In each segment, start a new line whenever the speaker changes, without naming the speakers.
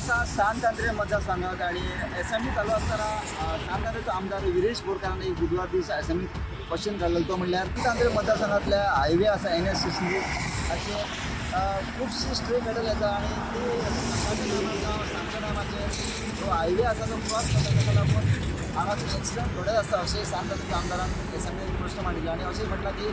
आसा सांत आंद्रे मतदारसंघात आणि असेंब्ली चालू असताना सांत आंद्रेचो आमदार विरेश बोरकारान एक बुधवार दीस असेंब्ली क्वेश्चन काडलेलो. तो म्हणल्यार सांत आंद्रे मतदारसंघातल्या हायवे आसा एन एस 60 हाचेर खुबशी स्ट्रे कॅटल येता आणि ती सकाळच्या टायमार जावं सांजच्या टायमाचेर जो हायवे आसा तो क्रॉस करता. ताका लागून हांगासर एक्सिडंट घडत आसता अशें सांत आंद्रेच्या आमदारान असेंब्लीन प्रश्न मांडिल्लो. आनी अशें म्हटलां की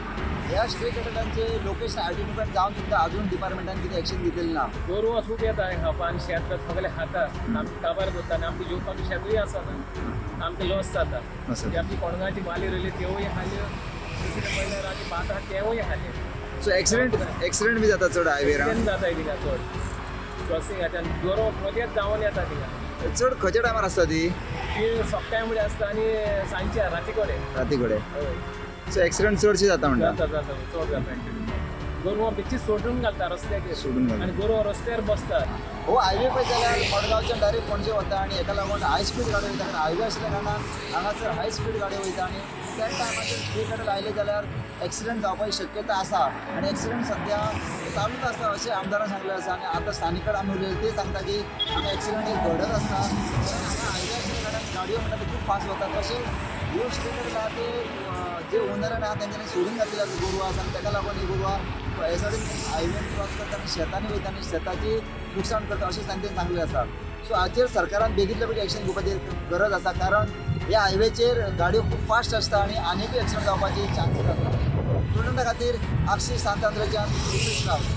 ह्या स्ट्रे कॅटलांचे लोकेशन आयडेंटिफाय जावन सुद्दां अजून डिपार्टमेंटान कितें एक्शन घेतलेलें ना.
गोरवां खूब येता खावपा आनी शेत सगळें खाता, आमकां काबार करता आनी आमकां जेवपाक शेतूय आसना, आमकां लॉस जाता. ती आमची कोणगाची वाली रोयली तेवूय खाल्यो, दुसरें म्हणल्यार आमी भात आहा तेवूय खाले.
सो एक्सिडेंट एक्सिडेंट बी जाता चड हायवेर?
एक्सिडंट जाता थिंगा चड क्रॉसिंग आनी गोरवां मदेंच धांवन येता थिंगा.
चड खंयच्या टायमार आसता ती?
ती सकाळी म्हळ्यार आसता आनी सांजच्या राती कडेन.
राती कडेन?
हय.
सो एक्सिडंट चडशे जाता म्हणटा?
जाता जाता, चड जाता एक्सिडंट. गोरवां बेचीच सोडून घालता रस्त्याचेर.
सोडून घालता.
आनी गोरवां रस्त्यार बसतात.
हो हायवे पळयत जाल्यार मडगांवच्यान डायरेक्ट पणजे वता आनी हेका लागून हाय स्पीड गाडयो वयता, कारण हायवे आशिल्ल्या कारणान हांगासर हाय स्पीड गाडयो वयता आनी त्या टायमाचेर स्ट्रे कॅटल आयले जाल्यार एक्सिडंट जावपाची शक्यता आसा आनी एक्सिडंट सद्या चालूच आसा अशें आमदारान सांगलें आसा. आनी आतां स्थानीक कडेन आमी उलयले, ते सांगता की हांगा एक्सिडंट एक घडत आसता, कारण हांगा हायवे आशिल्ल्या कारणान गाडयो म्हणटा ते खूब फास्ट वता. तशेंच ह्यो स्ट्रे कॅटल आहा ते जे ओनर आहा तेंच्यांनी सोडून घातलेले आसा गोरवां आसा आनी ताका लागून ही गोरवां हे सायडीन हायवे क्रॉस करता आनी शेतांनी वयता आनी शेताची लुकसाण करता अशें तांच्यानी सांगलें आसा. सो हाचेर सरकारान बेगीतल्या बेगीन एक्शन घेवपाची गरज आसा, कारण ह्या हायवेचेर गाडयो खूब फास्ट आसता आनी आनीकूय एक्सिडंट जावपाचे चान्सीस आसा. प्रुडंटा खातीर आगशी सांत आंद्रेच्यान रुपेश राव.